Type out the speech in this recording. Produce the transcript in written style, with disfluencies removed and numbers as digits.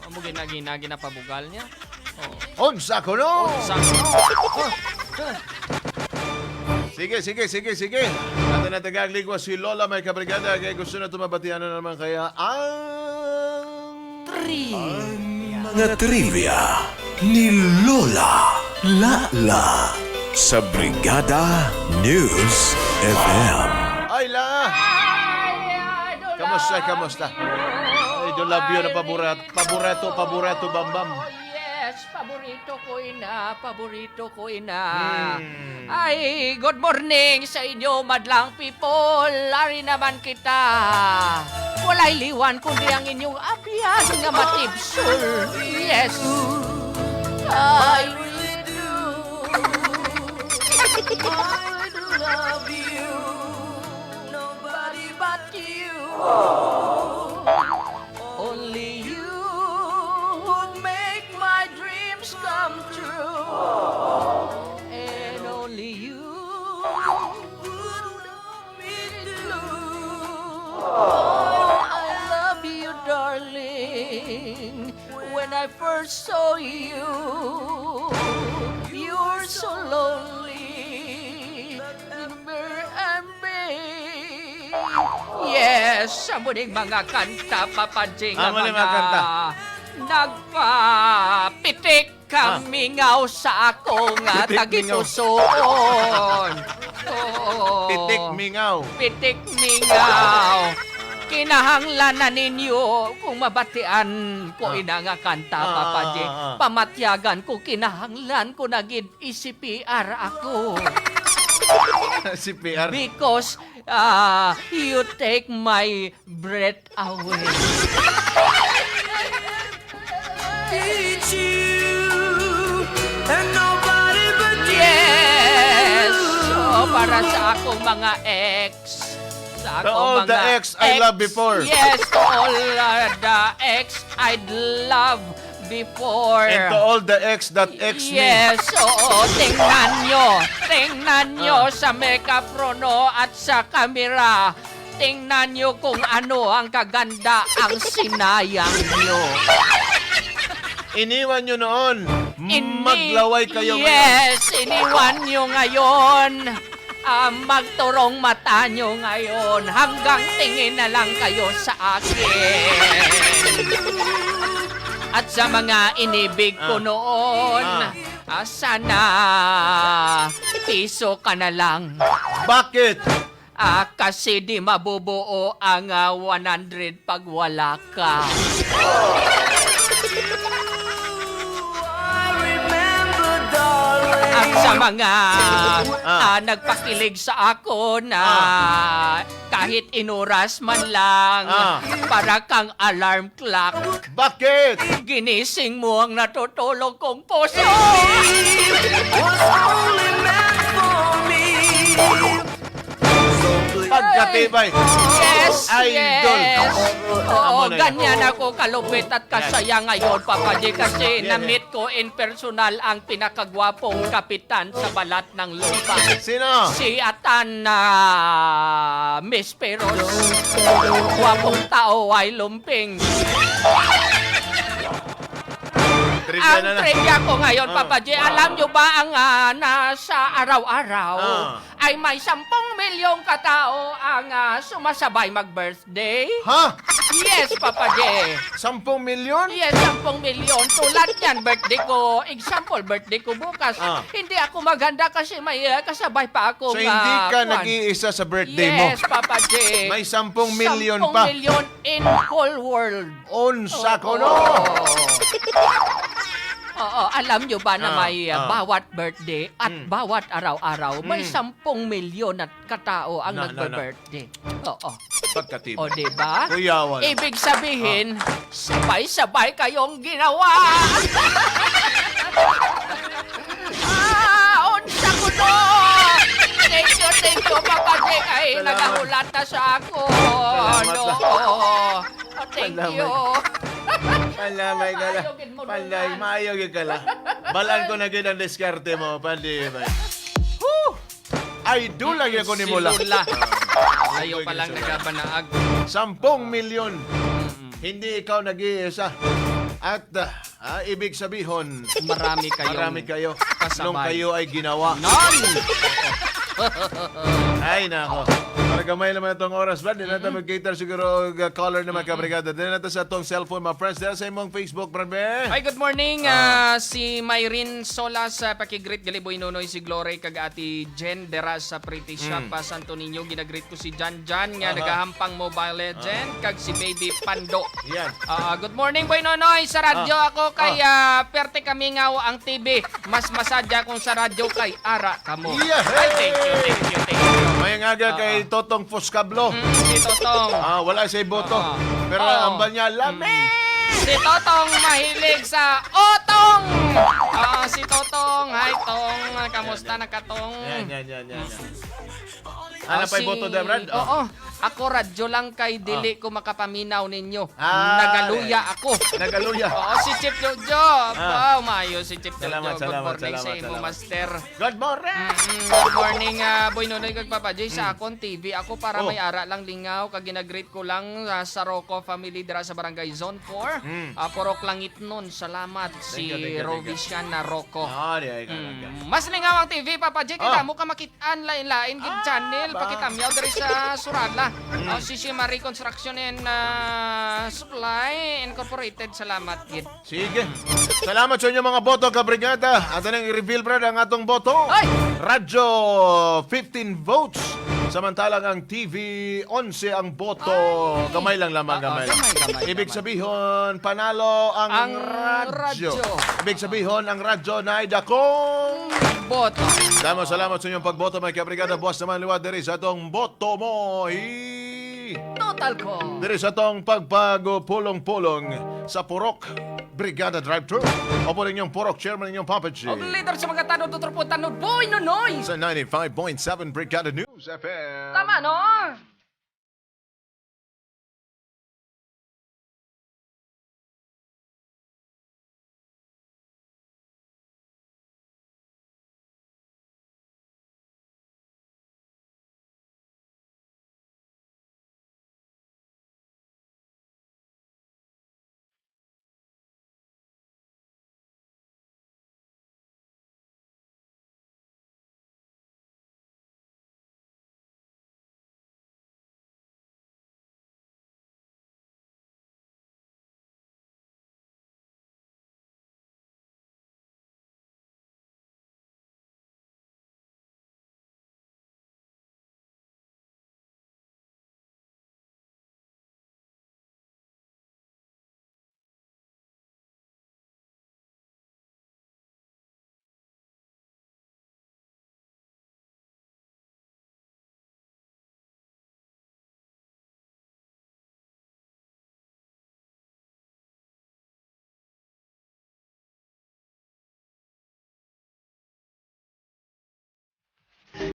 Amo ginagina ginapabugal niya. Oh. Unsa kuno? Sa Sige, sige, sige, sige. Ato na tagagligwa si Lola may kabrigada kay gusto na tumabatian na naman kaya ang Mga trivia ni Lola Lala sa Brigada News FM. Ay la! Kamusta, kamusta? Ay, do love you na paborato, paborato, paborato, bambam. Oh, yes, paborito ko ina, paborito ko ina. Ay, good morning sa inyo, madlang people. Ari naman kita. Walay liwan kundi ang inyong abyan nga matibsul. Yes. I really do. I do love you. Nobody but you. Only you would make my dreams come true. And only you would know me too. Oh, I love you, darling. When I first saw you, you were so lonely. Remember and me. Yes, sa muling mga kanta, Papa Jing, Ah, ang muling mga kanta. Nagpapitik kamingaw sa akong Pitik mingaw. tagitusoon. Oo. Pitik mingaw. Pitik mingaw. Kinahanglan na ninyo kung mabatian ko ina nga kanta, Papa J. Pamatyagan ko, kinahanglan ko na gid i-CPR ako. Si PR. Because you take my breath away. It's you and nobody but you. Yes! Oh, para sa akong mga ex. Sa To akong all mga the ex I loved before. Yes, to all the ex I'd love before. And to all the ex that ex me. Yes, oo, tingnan nyo. Tingnan nyo sa mekaprono at sa kamera. Tingnan nyo kung ano ang kaganda ang sinayang nyo. Iniwan nyo noon. Maglaway kayo ngayon. Yes, iniwan nyo ngayon. Ah, magturong mata nyo ngayon. Hanggang tingin na lang kayo sa akin. At sa mga inibig ko noon, sana piso ka na lang. Bakit? Ah, kasi di mabubuo ang 100 pag wala ka. I remember, darling. At sa mga nagpakilig sa ako na kahit inuras man lang, para kang alarm clock. Bakit? Ginising mo ang natutulog kong puso. Was only meant for me. Pagkatibay. Yes, Idol. yes. Oo, Amo na yan. ganyan ako kalupit at kasaya ngayon, Papa J, kasi na-meet ko in personal ang pinakagwapong kapitan sa balat ng lupa. Sino? Si Atan na Miss Peros. Gwapong tao ay lumping. Trivia Ang na lang. trivia ko ngayon, Papa J, alam nyo ba ang nasa araw-araw ay may 10 milyong katao ang sumasabay mag-birthday? Ha? Yes, Papa J. 10 milyon? Yes, 10 milyon. Tulad yan, birthday ko. Example, birthday ko bukas. Hindi ako maghanda kasi may kasabay pa akong So hindi ka kwan. nag-iisa sa birthday mo. Yes, Papa J. May 10 milyon 10 pa. milyon in whole world. Unsa ko no? Oo, alam nyo ba na may bawat birthday at bawat araw-araw may 10 milyon at katao ang Na, na, na. nagbe-birthday. Oo. Pagkatibay. O, diba? Kuyawan. Ibig sabihin, sabay-sabay kayong ginawa. Unsa ko no! Thank you, Papa Jake. Ay, Salamat. nagahulat na sa ako. Salamat. No. Oh, thank Salamat. you. Palamay ka lang. Maayo gid mo Palay, duman. maayo gid ka lang. Balan ko na gid ang diskarte mo, pandi. Whew! Idol lagi ako ni Mula. Si Lula. Ayaw pa lang nagabanaag. 10 milyon. Hindi ikaw nag-iisa. At ibig sabihon, Marami kayong marami kayo kasabay. nung kayo ay ginawa. Non! Ay, nako. Para gamay naman itong oras, Brad. Di natin mag-cater siguro og caller na mga kabrigada. Di natin sa atong cellphone, mga friends. Dahil sa imong Facebook, Brad, be. Ay, good morning. Si Myrin Solas sa pakigreet gali Boy Nonoy, si Glory kag Ate Jen dera sa Pretty Shop pa Santo Niño. Ginagreet ko si Jan Jan nga nagahampang Mobile Legend kag si Baby Pando. Yan. Good morning, Boy Nonoy. Sa radyo ako kay perte kami nga ang TV. Mas masadya kung sa radyo kay ara kamo. Yeah. Ay, thank you, thank you, thank you. Mayang aga kay Totong Foscablo. Si Totong. Wala siya boto. Pero ambal niya, lami! Si Totong mahilig sa otong! Si Totong, hi Tong. Kamusta na ka, Tong? Yan, yan, yan, yan. yan. Ano pa'y boto da, Brad? Oo. Ako radyo lang kay dili ko makapaminaw ninyo. Ah, Nagaluya ako. Nagaluya. Oo, si Chip Jojo. Wow, maayo si Chip Jojo. Salamat, Good salamat, morning sa salamat, imo, salamat. Master. Good morning! Good morning, Boy Nonoy kag Papa Jay, sa akon TV. Ako para may ara lang lingaw kag ginagreet ko lang sa Rocco family dira sa Barangay Zone 4. Purok Langit nun. Salamat si Thank you, thank you, thank you. Rovisiana Rocco. Di ay, Mas lingaw ang TV, Papa Jay, kay damo ka makitaan lain-lain gid channel ba? pakitamyaw diri sa Surala. Oh, si Marie Construction and Supply Incorporated. Salamat gid. Sige. Salamat sa inyong mga boto, kabrigada. Ato nang i-reveal, Brad, ang atong boto. Ay! Radyo, 15 votes. Samantalang ang TV, 11 ang boto. Gamay lang lamang, Oo, gamay lang. gamay, gamay, Ibig gamay. sabihin, panalo ang, Ang radyo. radyo. Ibig sabihin, ang radyo na ay dakong. Boto. Salamat, salamat sa inyong pagboto, mga kabrigada. Buwas naman liwat diri sa atong boto mo. I... Total ko. Diri sa atong pagpago pulong-pulong sa Purok Brigada Drive-Thru. Opo ninyong Purok Chairman ninyong Papa G. Og leader sa mga tanod, tutro po tanod, Boy Nonoy. Sa 95.7 Brigada News FM. Tama, no?